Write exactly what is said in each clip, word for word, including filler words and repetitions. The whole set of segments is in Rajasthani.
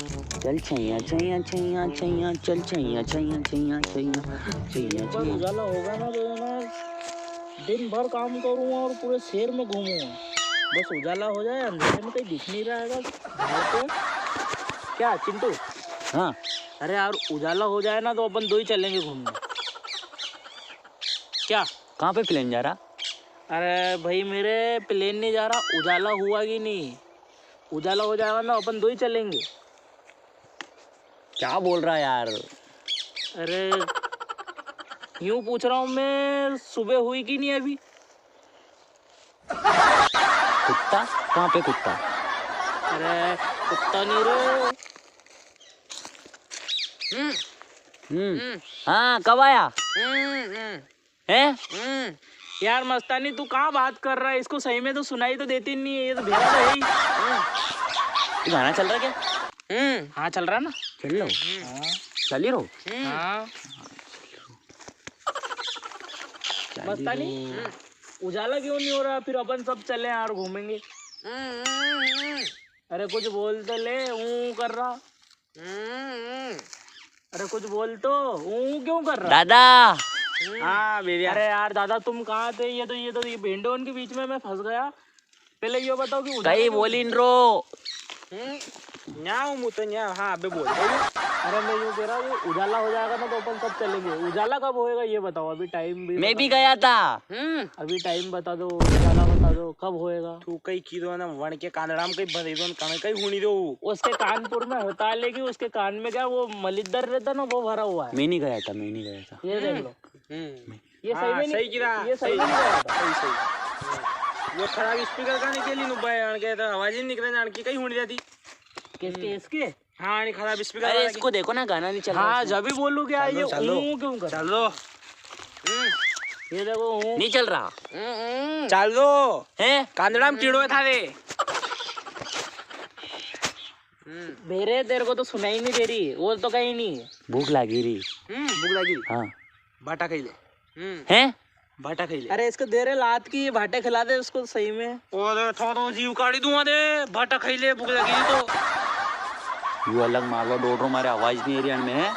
चल छैया, छैया, छैया, छैया, चल छैया, छैया, छैया, छैया, छैया, एक बार छैया। उजाला होगा ना तो ना, दिन भर काम करूँगा और पूरे शहर में घूमूंगा। बस उजाला हो जाए, अंधेरे में कहीं दिख नहीं रहा है बस। क्या चिंटू? हाँ। अरे यार, उजाला हो जाए ना तो अपन दो ही चलेंगे घूमने। क्या? कहाँ पे प्लेन जा रहा? अरे भाई मेरे, प्लेन नहीं जा रहा, उजाला हुआ कि नहीं? उजाला हो जाएगा ना, अपन दो ही चलेंगे। क्या बोल रहा है यार? अरे, यूं पूछ रहा हूँ मैं, सुबह हुई कि नहीं अभी? कुत्ता? कहाँ पे कुत्ता? अरे, कुत्ता नहीं रे। हम्म। हम्म। हम्म। हाँ, कब आया? हम्म, हम्म। हैं? हम्म। यार मस्तानी, तू कहाँ बात कर रहा है? इसको सही में तो सुनाई तो देती नहीं है, ये तो भेड़ा तो है ही। हम्म। ये गाना चल रहा क्या? हम्म। हाँ, चल रहा ना। चल लो। हम्म। हाँ। चल ही रहो। हम्म। हाँ। चल ही मस्तानी, रहो। हम्म। उजाला क्यों नहीं हो रहा? फिर अपन सब चले यार, घूमेंगे। हम्म, हम्म, हम्म। अरे कुछ बोल तो ले, ऊं कर रहा। हम्म। अरे कुछ बोल तो, ऊं क्यों कर रहा? दादा। हम्म। हाँ, बेरिया। अरे यार दादा, तुम कहाँ थे? ये तो, ये तो, ये भेंडोन के बीच में मैं फंस गया। पहले यो बताओ कि उजाला कई क्यों बोली रो। हम्म। न्याऊ मु तो न्याऊ, हाँ, अबे बोल। अरे मैं यूं कह रहा हूँ, उजाला हो जाएगा ना तो अपन सब चलेंगे। उजाला कब होएगा ये बताओ, अभी टाइम भी मैं बता भी दो। गया था। हम्म। अभी टाइम बता दो, उजाला बता दो, कब होएगा? तू कई की दो ना, वण के कांदड़ा में कई भरी दो, कण कई हुणी दो। उसके कानपुर में हड़ताल है कि उसके कान में क्या वो मलिद्दर रहता ना, वो भरा हुआ है। मैं नहीं गया था, मैं नहीं गया था। ये देख लो। हम्म। ये सही हाँ, में नहीं, सही की रहा, ये सही सही। में नहीं गया था। सही, सही। वो खराब स्पीकर का निकली नु भाई, अण के तो आवाज ही निकले, अण की कई हुणी जाती। किसके, हम्म। इसके? हाँ, नहीं खराब स्पीकर अरे, वाला इसको की। देखो ना, गाना नहीं चल रहा हाँ, इसमें। जब भी बोलूँ क्या, चालो, ये चालो। ऊँ क्यों कर? चालो। हम्म। ये देखो, ऊँ। नहीं चल रहा। हम्म, हम्म। चालो। हैं? कांदड़ा में कीड़ो है थारे। हम्म। बेरे, तेरे को तो सुनाई नहीं दे रही, और तो कहीं नहीं। भूख लागी री। हम्म, भूख लागी। हाँ। भाटा खाई ले। हम्म। हैं? भाटा खाई ले। अरे इसको दे रे लात की, भाटे खिला दे उसको सही में। अरे थो तो जीव काढ़ी दूंगा दे, भाटा खाई ले, भूख लगी तो। यू अलग मारवा डोड रो, मारे आवाज नहीं एरिया में है।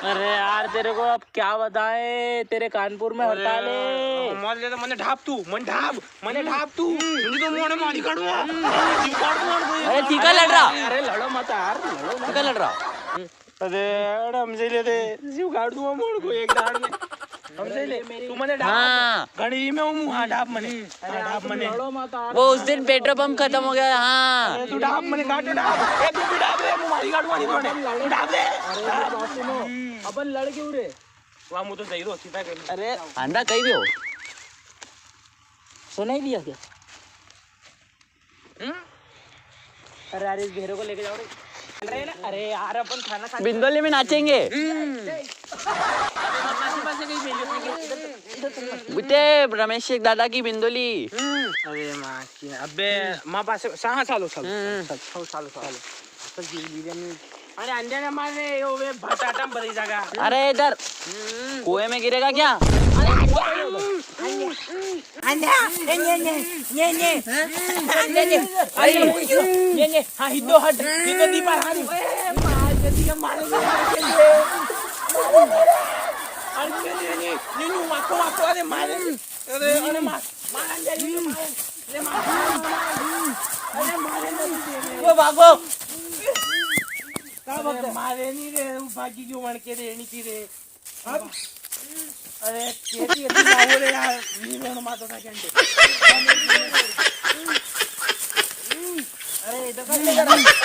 अरे यार तेरे को अब क्या बताए, तेरे कानपुर में अरे, हड़ताल है। मार ले तो मने ढाप तू, मन ढाप, मने ढाप तू। मुझे तो मोड़े मारी काढूंगा। जीव काढ़ दूंगा। अरे तीखा लड़ रहा। अरे लड़ो मत यार, लड़ो मत। तीखा लड़ रहा। अरे, अरे, हम से लेते, जीव काट दूंगा मोड़ को एक दाड़ में। हम से ले, तू मने डाप। हाँ। घड़ी में हूँ, हाँ, डाप मने। हाँ, डाप मने। वो उस दिन पेट्रोल पंप खत्म हो गया, हाँ। अरे, तू डाप मने, काटो डाप। ए, तू भी डाप रे, मुँह मारी काटूंगा नहीं तूने। तू डाप रे। अरे, बात सुनो, अपन लड़ क्यों रे? वाह, मुँह तो सही रो, सीधा कर। अरे, आंधा कहीं भी हो। सुनाई दिया क्या? हम्म? अरे यार, इस भेड़ों को लेके जाओ रे। अरे ना, अरे यार, अपन खाना खा बिंदोली में नाचेंगे। हम्म। बुते रमेश शेख दादा की बिंदोली। हम्म। अरे माँ की, अबे माँ पास से, हाँ, चालो, चालो, हम्म। चालो, चालो, चालो, चालो। तो जीव लीजिए नहीं। अरे अंधे ने मार रे, यो वे बटाटा में भरी जागा। अरे इधर कुएं में गिरेगा क्या? अंधा, ए, ने, ने, ने, ने। ने, ने, अरे, ने, ने, हाँ, हिद्दो हट, हिद्दो दीपा, हाँ, रे। मार दे दिया, मार दे दिया। अरे, ने, ने, ने, ने, वाको, वाको, अरे, मार। अरे, अरे, मार, मार, अंधे, ने, मार। अरे, मार, मार, मार। अरे, मार, मार, मार। वो भागो। अरे, मारे नहीं रे, वो भागी क्यों वण के देनी थी रे। अब, अरे, खेती, खेती ना हो रे यार, नी रहना माता था कहते। अरे, इधर कर, इधर कर।